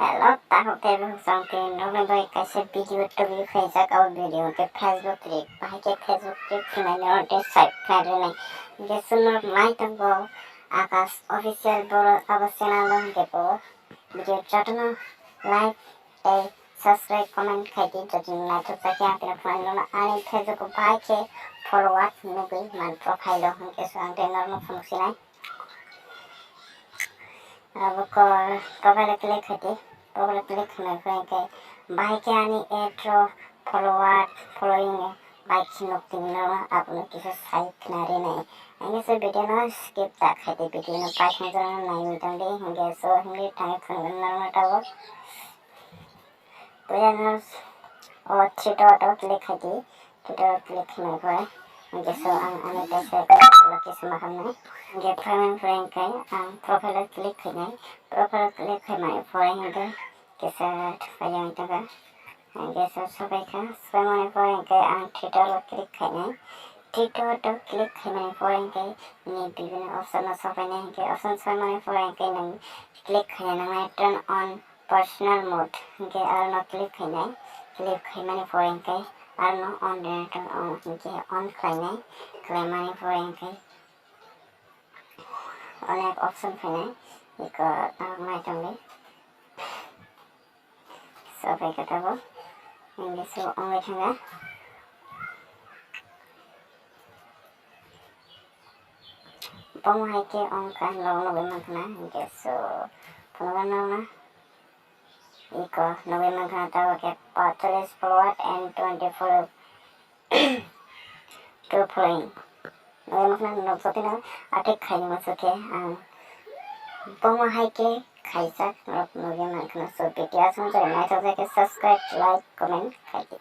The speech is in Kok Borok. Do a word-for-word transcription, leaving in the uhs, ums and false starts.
Hello, takhuk tei bukhuk chwng tini nokni bai kaisa video tubui khaijak, abo video khe Facebook click, bahai khe Facebook click khainai norok tei swipe khainai rwnai. Hwnkhe chwng norok nai tongo Akash Official, boro abo channel o hwnkhe bo video jotono like tei subscribe, comment khaidi, jotoni naithok jakhe ang tini phunuknai nono ani Facebook o bahai khe follower nugwi man profile o, hwnkhe so ang tei norokno phunuk sinai. Abo khe profile o click khaidi, profile o click khainai pore hwnkhe bahai khe ani add rok, follower, following bai khe nuk tini norokno abono kisa sai khna rinai. Hwnkhe so video no skip ta khaidi, video no paithakjak nai tongdi, hwnkhe so hwnkhe thangwi phunuknai norokno tabuk. Puila no o three dot o click khaidi, three dot o click khaimani pore hwnkhe so ang ani teisa kisa ma khamnai. Hwnkhe phaimani pore hwnkhe ang profile o click khainai, profile o click khaimani pore hwnkhe kisa thwkjagwi tongkha. Hwnkhe so sopaikha, sopaimani pore hwnkhe ang three dot o click khainai, three dot o click khaimani pore hwnkhe nini bibini option no sopainai, hwnkhe option sopaimani pore hwnkhe nwng click khaina nangnai turn on personal mode, hwnkhe arono click khainai, click khaimani pore hwnkhe arono on rwna tongo, hwnkhe on khlainai, khlaimani pore hwnkhe onek option phainai, eko norok nai tongdi. So phaikha tabuk, hwnkhe so wngwi thangkha. Bomo hai khe wngkha norok nugwi mankha na, hwnkhe so phunuknai norokno. Eko nugwi mankha tabuk khe paitalish follower and twenty follow to following. Nugwi mankha na norok jotino athik khaini muchukhe ang bomo hai khe khaijak norok nugwi mankha na. So video aswk jora naithok jai khe subscribe, like, comment khaidi.